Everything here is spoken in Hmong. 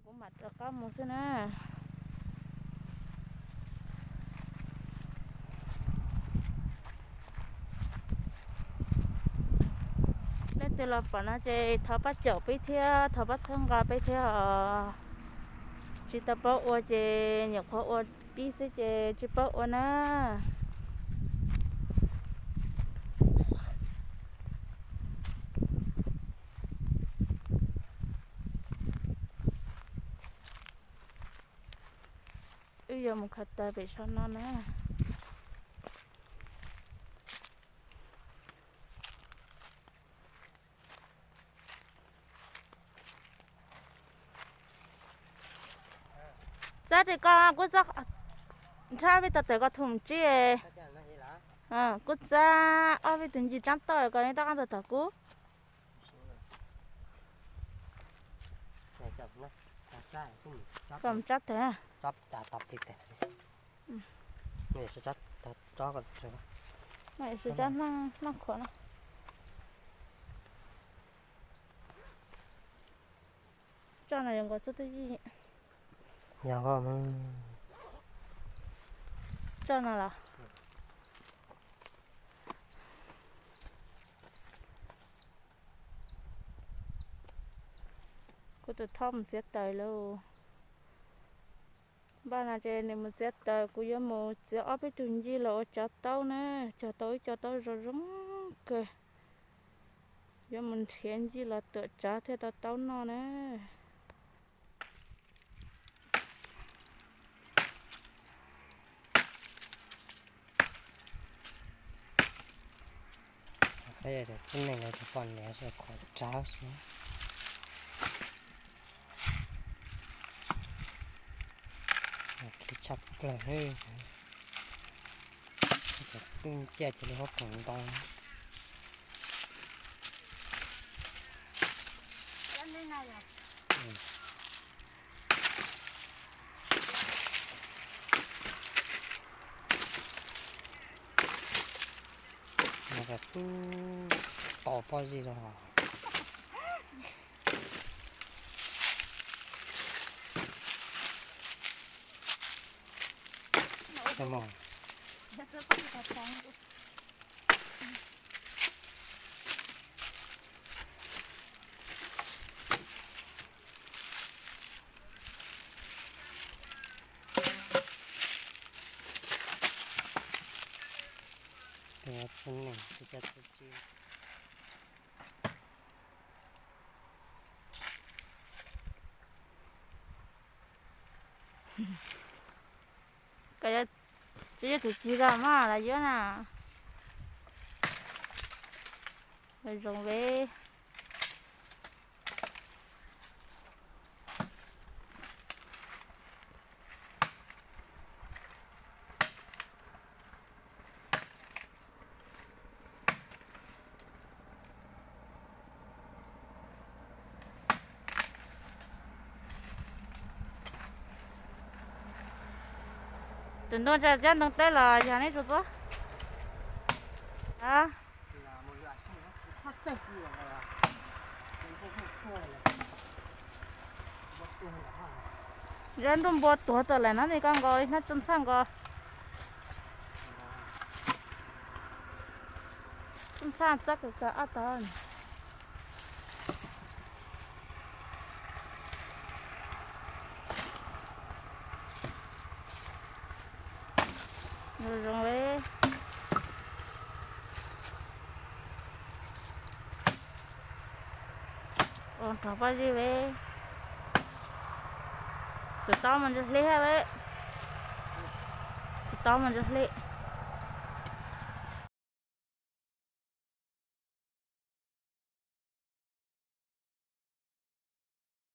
Kuv mam rov qab mus xwb na. Leej twg los pom no ces thov pab caum peb thiab, thov pab txhawb nqa peb thiab os. Tsis tau paub ua ces nyuam qhuav ua tib xwb ces tsis paub ua na. Wb yuav mus khaws taws pem saum no na. Txab tes ko kuj txab, nrhab peb tau tawm ko thum tsib. Kuj txab ob peb tug ncig tsab toj ko rov qab tau tom kuv. Kom tsab tawm. Sib tsab hmab khuam na. Tso no yog nkaus txuj twj yij. Yog nkaus. Tso no los. Kuv tus thoj mus txiav taws lauj. Npaj no ces nws mus txiav taws, kuv yuav mus txiav ob peb tug ncig los ua tsav taub na, cog tau ib co taub zoo zoo kawg. Yuav mus nrhiav ncig los tuam tsav thiaj tau taub noj na. Tib neeg no ces poj niam xwb, qhuav tsav xwb. Khib tshaj plaws, cov tub nciab cia li huab koom ntoo. Tub to pob zeb los. Tsis yog tus cig zog mas los yuav na. Zoo ve. Tus ntoo tsa cab ntoo teb los yog neb tsuas tuab. Zab ntuj npua tuag tawm lawm na, nej koj nkaus li hnab tsuj ntxhaj nkaus. Tsuj ntxhaj txab kawg kawg ob tog. Zoo zoo li. Ua rog pob zeb li. Tus taub mas ntsa hle thiab li. Tus taub mas ntsa hle.